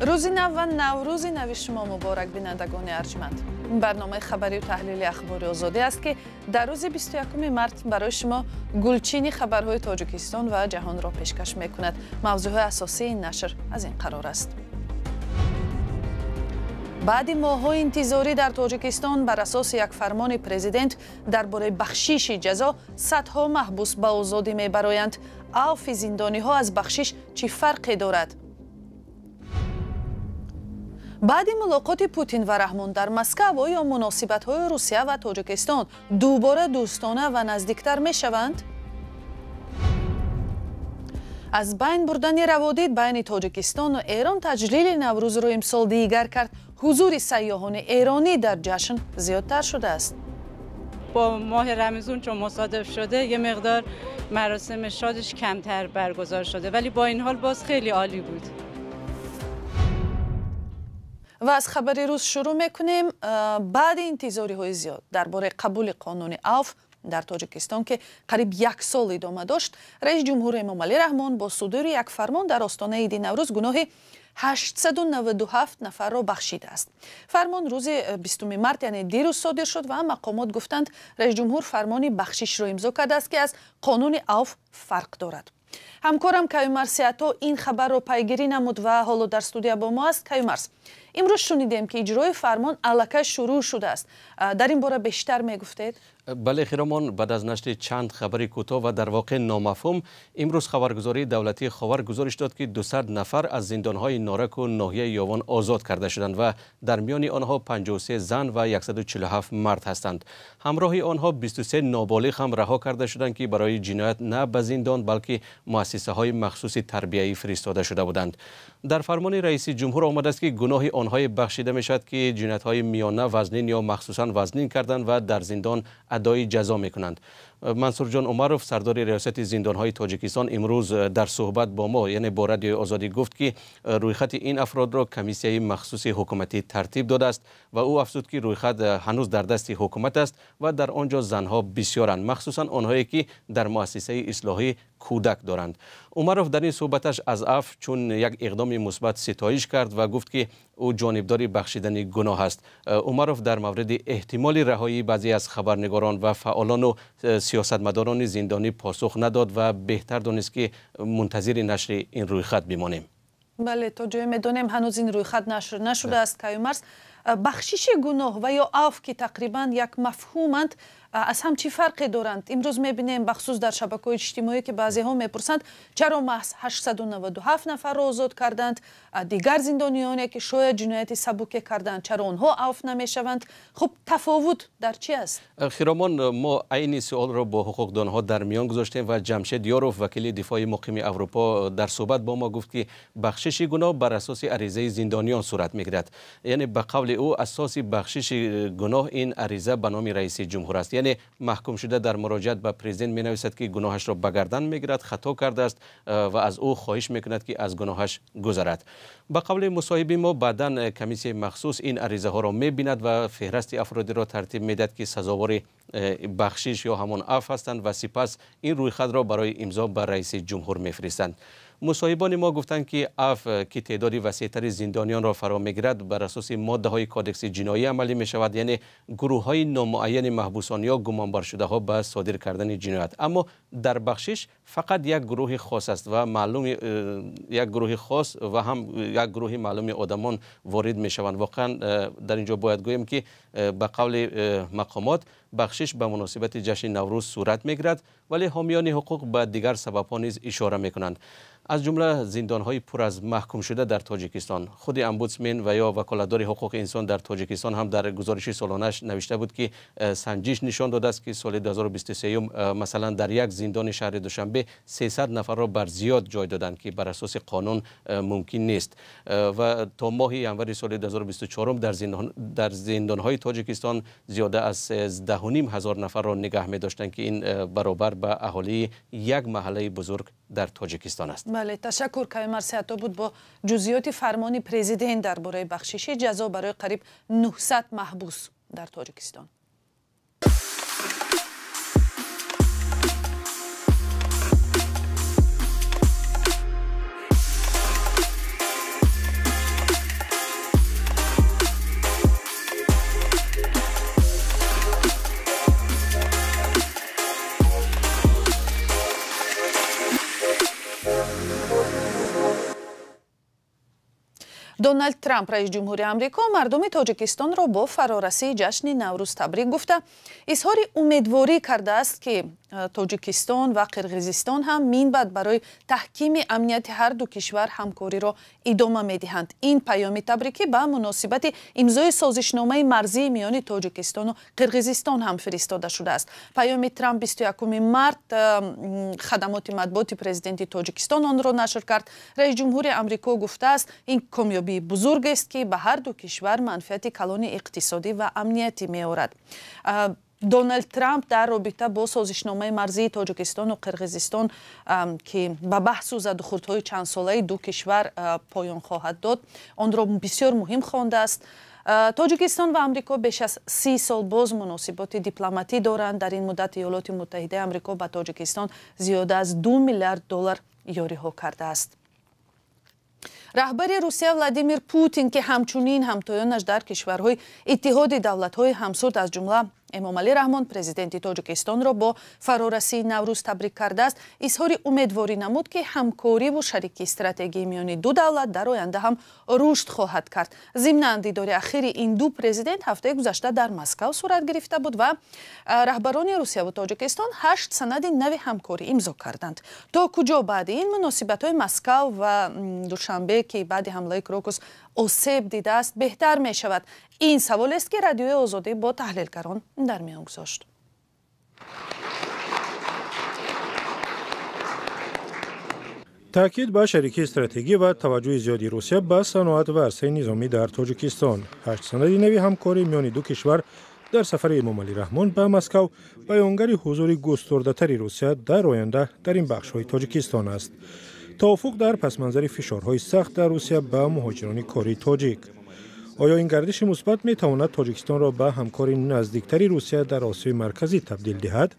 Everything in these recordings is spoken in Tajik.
Рӯзи нав ва наврӯзи нави шумо муборак, бинандагони арҷманд. Барномаи хабарию таҳлили Ахбори Озодӣ аст, ки дар рӯзи 21 март барои шумо гулчини хабарҳои Тоҷикистон ва ҷаҳонро пешкаш мекунад. Мавзӯъҳои асосии ин нашр аз ин қарор аст. Баъди моҳҳои интизорӣ дар Тоҷикистон бар асоси як фармони президент дар бораи бахшиши ҷазо садҳо маҳбус ба озодӣ мебароянд. Авфи зиндониҳо аз бахшиш чӣ фарқе дорад? Баъди мулоқоти Путин ва Раҳмон дар Москав, оё муносибатҳои Русия ва Тоҷикистон дубора дӯстона ва наздиктар мешаванд? Аз байн бурдани раводид байни Тоҷикистону Эрон таҷлили Наврӯзро имсол дигар кард. Ҳузури сайёҳони эронӣ дар ҷашн зиёдтар шудааст. Бо моҳи Рамазон чун мусодиф шуда, یه مقدار مراسم شادش کمتر برگزار شده، ولی با این حال باز خیلی عالی بود. Ва аз хабари рӯз шурӯъ мекунем. Баъди интизориҳои зиёд дар бораи қабули қонуни авф дар Тоҷикистон, ки қариб як сол идома дошт, раиси ҷумҳур Эмомалӣ Раҳмон бо судури як фармон дар остонаи иди Наврӯз гуноҳи 897 нафарро бахшидааст. Фармон рӯзи 20 март, яъне дирӯз, содир шуд ва мақомот гуфтанд, раиси ҷумҳур фармони бахшишро имзо кардааст, ки аз қонуни авф фарқ дорад. Ҳамкорам Каюмарс Сиато ин хабарро пайгирӣ намуд ва ҳоло дар студия бо мо аст. Каюмарс, имрӯз шунидем, ки иҷрои фармон аллакай шурӯъ шудааст. Дар ин бора бештар мегуфтед? Бале, Хиромон, баъд аз нашри чанд хабари кӯтоҳ ва дар воқеъ номафҳум, имрӯз хабаргузории давлатии Ховар гузориш дод, ки 200 нафар аз зиндонҳои Нораку ноҳияи Ёвон озод карда шуданд ва дар миёни онҳо 53 зан ва 147 мард ҳастанд. Ҳамроҳи онҳо 23 ноболиғ ҳам раҳо карда шуданд, ки барои ҷиноят на ба зиндон, балки муассисаҳои махсуси тарбиявӣ фиристода шуда буданд. Дар фармони раиси ҷумҳур омадааст, ки гуноҳи онҳое бахшида мешавад, ки ҷиноятҳои миёна вазнин ё махсусан вазнин карданд ва дар зиндон адои ҷазо мекунанд. Мансурҷон Умаров, сардори риёсати зиндонҳои Тоҷикистон, имрӯз дар суҳбат бо мо, яъне бо Радиои Озодӣ, гуфт, ки рӯйхати ин афродро комиссияи махсуси ҳукуматӣ тартиб додааст ва ӯ афзуд, ки рӯйхат ҳанӯз дар дасти ҳукумат аст ва дар он ҷо занҳо бисёранд, махсусан онҳое ки дар муассисаи ислоҳӣ кӯдак доранд. Умаров дар ин суҳбаташ аз афв чун як иқдоми мусбат ситоиш кард ва гуфт, ки ӯ ҷонибдори бахшидани гуноҳ аст. Умаров дар мавриди эҳтимоли раҳоии баъзе аз хабарнигорон ва фаъолону сиёсатмадорони зиндонӣ посух надод ва беҳтар донист, ки мунтазири нашри ин рӯйхат бимонем. Бале, то ҷое медонем, ҳанӯз ин рӯйхат нашр нашудааст. Каюмарс, бахшиши гуноҳ ва ё авф, ки тақрибан як мафҳуманд, аз ҳам чӣ фарқе доранд? Имрӯз мебинем, бахусус дар шабакаҳои иҷтимоӣ, ки баъзеҳо мепурсанд, чаро маҳз 897 нафарро озод карданд, дигар зиндониёне, ки шояд ҷинояти сабуке карданд, чаро онҳо авф намешаванд? Хуб, тафовут дар чӣ аст? Хиромон, мо айни суолро бо ҳуқуқдонҳо дар миён гузоштем ва Ҷамшед Ёров, вакили дифои муқими Аврупо, дар суҳбат бо мо гуфт, ки бахшиши гуноҳ бар асоси аризаи зиндониён сурат мегирад. Яъне ба қавли ӯ, асоси бахшиши гуноҳ ин ариза ба номи раиси ҷумҳур аст. Яъне маҳкумшуда дар муроҷиат ба президент менависад, ки гуноҳашро ба гардан мегирад, хато кардааст ва аз ӯ хоҳиш мекунад, ки аз гуноҳаш гузарад. Ба қавли мусоҳиби мо, баъдан комиссияи махсус ин аризаҳоро мебинад ва феҳрасти афродиро тартиб медиҳад, ки сазовори бахшиш ё ҳамон афв ҳастанд ва сипас ин рӯйхатро барои имзо ба раиси ҷумҳур мефиристанд. Мусоҳибони мо гуфтанд, ки афв, ки теъдоди васеътари зиндониёнро фаро мегирад, бар асоси моддаҳои кодекси ҷиноӣ амалӣ мешавад, яъне гурӯҳҳои номуайяни маҳбусон ё гумонбаршудаҳо ба содир кардани ҷиноят. Аммо дар бахшиш фақат як гурӯҳи хос аст ва маълуми як гурӯҳи хос ва ҳам як гурӯҳи маълуми одамон ворид мешаванд. Воқеан дар ин ҷо бояд гӯем, ки ба қавли мақомот бахшиш ба муносибати ҷашни Наврӯз сурат мегирад, вале ҳомиёни ҳуқуқ ба дигар сабабҳо низ ишора мекунанд, аз ҷумла зиндонҳои пур аз маҳкумшуда дар Тоҷикистон. Худи омбудсмен ва ё ваколатдори ҳуқуқи инсон дар Тоҷикистон ҳам дар гузориши солонааш навишта буд, ки санҷиш нишон додааст, ки соли 2023, масалан, дар як зиндони шаҳри Душанбе 300 нафарро бар зиёд ҷой доданд, ки бар асоси қонун мумкин нест. Ва то моҳи январи соли 2024 дар зиндонҳои Тоҷикистон зиёда аз 10,5 ҳазор нафарро нигаҳ медоштанд, ки ин баробар ба аҳолии як маҳаллаи бузург дар Тоҷикистон аст. Бале, ташаккур. Каюмарс Сиато буд бо ҷузъиёти фармони президент дар бораи бахшиши ҷазо барои қариб 900 маҳбус дар Тоҷикистон. Доналд Трамп, раис ҷумҳури Амрико, мардуми Тоҷикистонро бо фарорасии ҷашни Наврӯз табрик гуфта, изҳори умедворӣ кардааст, ки Тоҷикистон ва Қирғизистон ҳам минбаъд барои таҳкими амнияти ҳар ду кишвар ҳамкориро идома медиҳанд. Ин паёми табрикӣ ба муносибати имзои созишномаи марзии миёни Тоҷикистону Қирғизистон ҳам фиристода шудааст. Паёми Трамп 21 март хадамоти матбуоти президенти Тоҷикистон онро нашр кард. Раис ҷумҳури Амрико гуфтааст, ин комёбии бузургест, ки ба ҳар ду кишвар манфиати калони иқтисодӣ ва амниятӣ меорад. Доналд Трамп дар робита бо созишномаи марзии Тоҷикистону Қирғизистон, ки ба баҳсу задухӯрдҳои чандсолаи ду кишвар поён хоҳад дод, онро бисёр муҳим хондааст. Тоҷикистон ва Амрико беш аз 30 сол боз муносиботи дипломатӣ доранд. Дар ин муддат Иёлоти Муттаҳидаи Амрико ба Тоҷикистон зиёда аз 2 миллиард доллар ёриҳо кардааст. Раҳбари Русия Владимир Путин, ки ҳамчунин ҳамтоёнаш дар кишварҳои Иттиҳоди давлатҳои ҳамсуд, аз ҷумла Эмомалӣ Раҳмон, президенти Тоҷикистонро бо фарорасии Наврӯз табрик кардааст, изҳори умедворӣ намуд, ки ҳамкориву шарики стратегии миёни ду давлат дар оянда ҳам рушд хоҳад кард. Зимнан, дидори ахири ин ду президент ҳафтаи гузашта дар Москав сурат гирифта буд ва раҳбарони Русияву Тоҷикистон 8 санади нави ҳамкорӣ имзо карданд. То куҷо баъди ин муносибатҳои Москав ва Душанбе, ки баъди ҳамлаи Крокус осеб дидааст, беҳтар мешавад? Ин саволест, ки Радиои Озодӣ бо таҳлилгарон дар миён гузошт. Таъкид ба шарикии стратегӣ ва таваҷҷӯҳи зиёди Русия ба саноат ва арсаи низомӣ дар Тоҷикистон. 8 санади нави ҳамкорӣ миёни ду кишвар дар сафари Эмомалӣ Раҳмон ба Москав баёнгари ҳузури густурдатари Русия дар оянда дар ин бахшҳои Тоҷикистон аст. Тавофуқ дар пасманзари фишорҳои сахт дар Русия ба муҳоҷирони кории тоҷик. Оё ин гардиши мусбат метавонад Тоҷикистонро ба ҳамкори наздиктари Русия дар Осиёи Марказӣ табдил диҳад?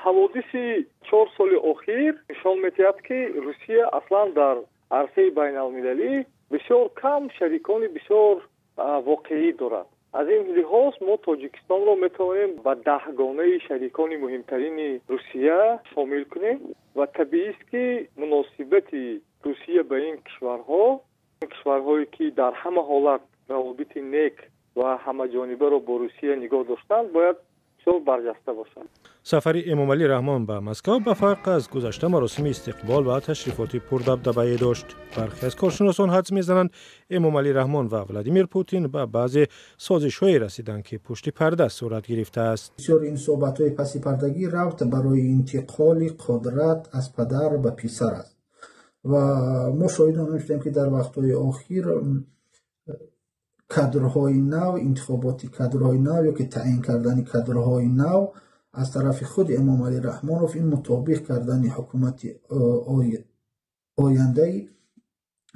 Ҳаводиси 4 соли охир нишон медиҳад, ки Русия аслан дар арсаи байналмилалӣ бисёр кам шарикони бисёр воқеӣ дорад. Аз ин лиҳоз мо Тоҷикистонро метавонем ба даҳгонаи шарикони муҳимтарини Русия шомил кунем ва табиист, ки муносибати Русия ба ин кишварҳо, кишварҳое ки дар ҳама ҳолат равобити нек ва ҳамаҷонибаро бо Русия нигоҳ доштанд, бояд бисёр барҷаста бошад. Сафари Эмомалӣ Раҳмон ба Москав ба фарқ аз гузашта маросими истиқбол ва ташрифоти пурдабдабае дошт. Бархе аз коршиносон ҳадс мезананд, Эмомалӣ Раҳмон ва Владимир Путин ба баъзе созишҳое расиданд, ки пушти парда сурат гирифтааст. Бисёр ин суҳбатҳои пасипардагӣ рафт барои интиқоли қудрат аз падар ба писар аст ва мо шоҳид он шудем, ки дар вақтҳои охир кадрҳои нав, интихоботи кадрҳои нав ё ки таъин кардани кадрҳои нав аз тарафи худи Эмомалӣ Раҳмонов ин мутобиқ кардани ҳукумати ояндаи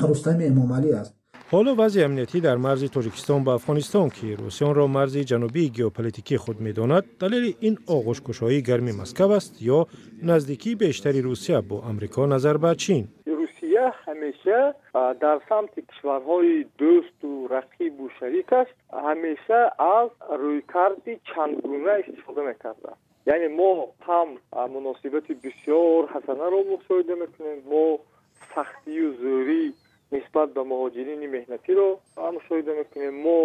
Рустами Эмомалӣ аст. Ҳоло вазъи амниятӣ дар марзи Тоҷикистон ба Афғонистон, ки Русия онро марзи ҷанубии геополитикии худ медонад, далели ин оғӯшкушоии гарми Москав аст ё наздикии бештари Русия бо Амрико назар ба Чин? Русия ҳамеша дар самти кишварҳои дӯсту рақибу шарикаш ҳамеша аз рӯйкарди чандгуна истифода мекардааст. Яъне мо ҳам муносибати бисёр ҳасанаро мушоҳида мекунем, мо сахтию зӯрӣ нисбат ба муҳоҷирини меҳнатиро мушоҳида мекунем, мо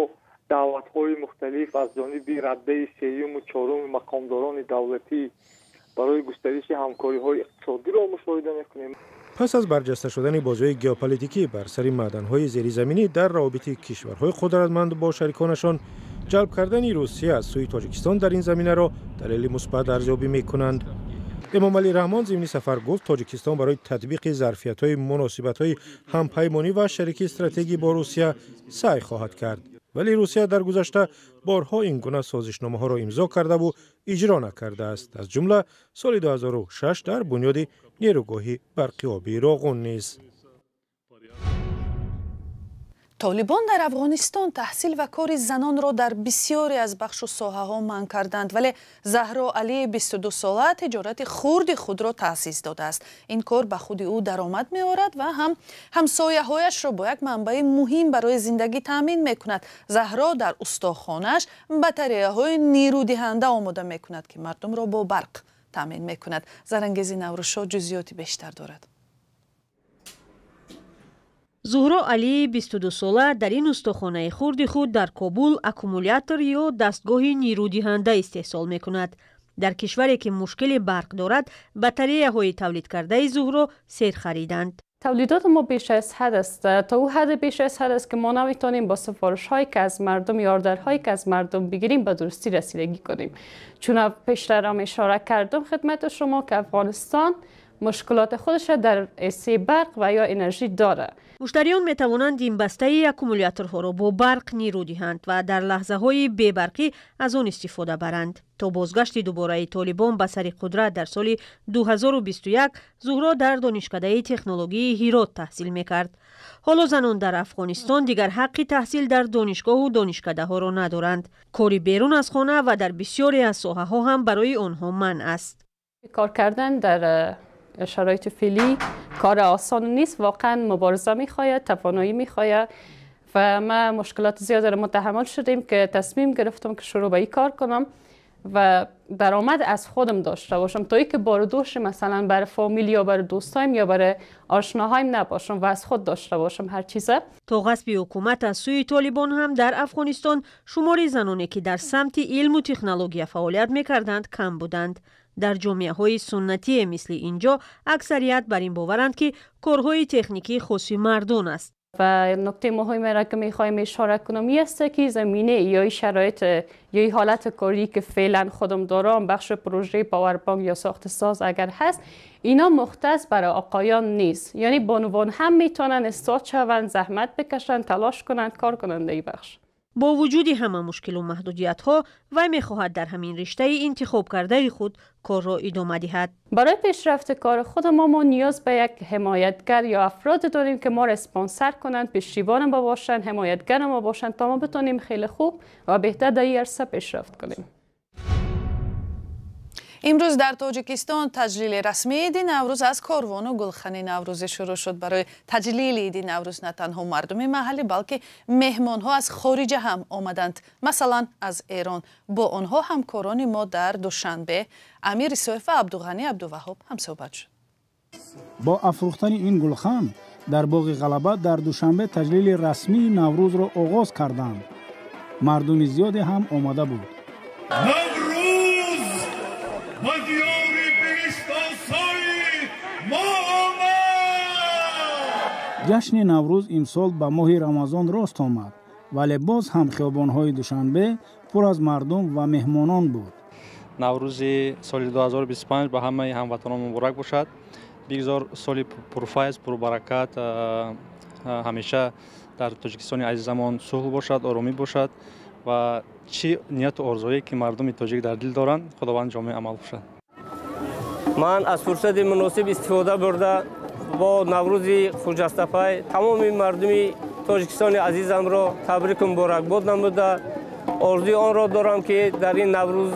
даъватҳои мухталиф аз ҷониби раддаи сеюму чоруми мақомдорони давлатӣ барои густариши ҳамкориҳои иқтисодиро мушоҳида мекунем. Пас аз барҷаста шудани бозиҳои геополитикӣ бар сари маъданҳои зеризаминӣ дар равобити кишварҳои қудратманд бо шариконашон, ҷалб кардани Русия аз сӯи Тоҷикистон дар ин заминаро далели мусбат арзёбӣ мекунанд. Эмомалӣ Раҳмон зимни сафар гуфт, Тоҷикистон барои татбиқи зарфиятҳои муносибатҳои ҳампаймонӣ ва шарики стратегӣ бо Русия саъй хоҳад кард. Вале Русия дар гузашта борҳо ин гуна созишномаҳоро имзо кардаву иҷро накардааст, аз ҷумла соли 2006 дар бунёди нерӯгоҳи барқи обии Роғун низ. Толибон дар Афғонистон таҳсил ва кори занонро дар бисёре аз бахшу соҳаҳо манъ карданд, вале Заҳро Алии 22-сола тиҷорати хурди худро таъсис додааст. Ин кор ба худи ӯ даромад меорад ва ҳам ҳамсояҳояшро бо як манбаи муҳим барои зиндагӣ таъмин мекунад. Заҳро дар устохонааш батареяҳои нерӯдиҳанда омода мекунад, ки мардумро бо барқ таъмин мекунад. Зарангези Наврӯзшо ҷузъиёти бештар дорад. Зуҳро Алии 22-сола дар ин устохонаи хурди худ дар Кобул аккумулятор ё дастгоҳи нерӯдиҳанда истеҳсол мекунад. Дар кишваре ки мушкили барқ дорад, батареяҳои тавлидкардаи Зуҳро сер хариданд. تولیدات ما بیش از حد است، تا او حد بیش از حد است که ما نمیتونیم با سفارش هایی که از مردم یا order هایی که از مردم بگیریم به درستی رسیدگی کنیم، چون پیشتر هم اشاره کردم خدمت شما که افغانستان مشکلات خودش در حصه برق و یا انرژی داره. Муштариён метавонанд ин бастаи аккумуляторҳоро бо барқ нерӯ диҳанд ва дар лаҳзаҳои бебарқӣ аз он истифода баранд. То бозгашти дубораи Толибон ба сари қудрат дар соли 2021, Зуҳро дар Донишкадаи технологии Ҳирот таҳсил мекард. Ҳоло занон дар Афғонистон дигар ҳаққи таҳсил дар донишгоҳу донишкадаҳоро надоранд. Кори берун аз хона ва дар бисёре аз соҳаҳо ҳам барои онҳо манъ аст. کار کردن در شرایط فعلی کار آسان نیست، واقعا مبارزه میخواید، توانایی میخواید و ما مشکلات زیاد را متحمل شدیم که تصمیم گرفتم که شروع به این کار کنم و درآمد از خودم داشته باشم، تا اینکه بار دوش مثلا بر فامیل یا بر دوستایم یا بر آشناهایم نباشم و از خود داشته باشم هر چیزه. То ғасби ҳукумат аз сӯи Толибон ҳам дар Афғонистон шумори заноне, ки дар самти илму технология фаъолият мекарданд, кам буданд. Дар ҷомеаҳои суннатие мисли ин ҷо аксарият бар ин боваранд, ки корҳои техникӣ хоси мардон аст. و نکته مهمی را که میخوایم اشاره کنم این است که زمینه یا شرایط یا حالت کاری که فعلا خودم دارم، بخش پروژه power bank یا ساخت ساز اگر هست، اینا مختص برای آقایان نیست، یعنی بانوان هم میتونن استاد شوند، زحمت بکشن، تلاش کنند، کار کنند در این بخش. Бо вуҷуди ҳама мушкилу маҳдудиятҳо, вай мехоҳад дар ҳамин риштаи интихобкардаи худ корро идома диҳад. برای پیشرفت کار خود ما نیاز به یک حمایتگر یا افراد داریم که ما را اسپانسر کنند، پشتیبان ما باشند، حمایتگر ما باشند تا ما بتونیم خیلی خوب و بهتر در این عرصه پیشرفت کنیم. Имрӯз дар Тоҷикистон таҷлили расмии иди Наврӯз аз корвону гулхани наврӯзӣ шурӯъ шуд. Барои таҷлили иди Наврӯз на танҳо мардуми маҳаллӣ, балки меҳмонҳо аз хориҷа ҳам омаданд, масалан, аз Эрон. Бо онҳо ҳамкорони мо дар Душанбе Амир Исоев ва Абдуғанӣ Абдуваҳҳоб ҳамсӯҳбат шуд. Бо афрӯхтани ин гулхан дар боғи Ғалаба дар Душанбе таҷлили расмии Наврӯзро оғоз карданд. Мардуми зиёде ҳам омада буд. Наврӯз ба диёри биҳиштосои мо омад! Ҷашни Наврӯз имсол ба моҳи Рамазон рост омад, вале боз ҳам хиёбонҳои Душанбе пур аз мардум ва меҳмонон буд. Наврӯзи соли 2025 ба ҳамаи ҳамватанон муборак бошад. Бигзор соли пурфайз, пурбаракат, ҳамеша дар Тоҷикистони азизамон сулҳ бошад, оромӣ бошад ва чӣ нияту орзуе ки мардуми тоҷик дар дил доранд, Худованд ҷомаи амал пӯшад. Ман аз фурсати муносиб истифода бурда, бо Наврӯзи хуҷастапай тамоми мардуми Тоҷикистони азизамро табрику муборакбод намуда, орзуи онро дорам, ки дар ин Наврӯз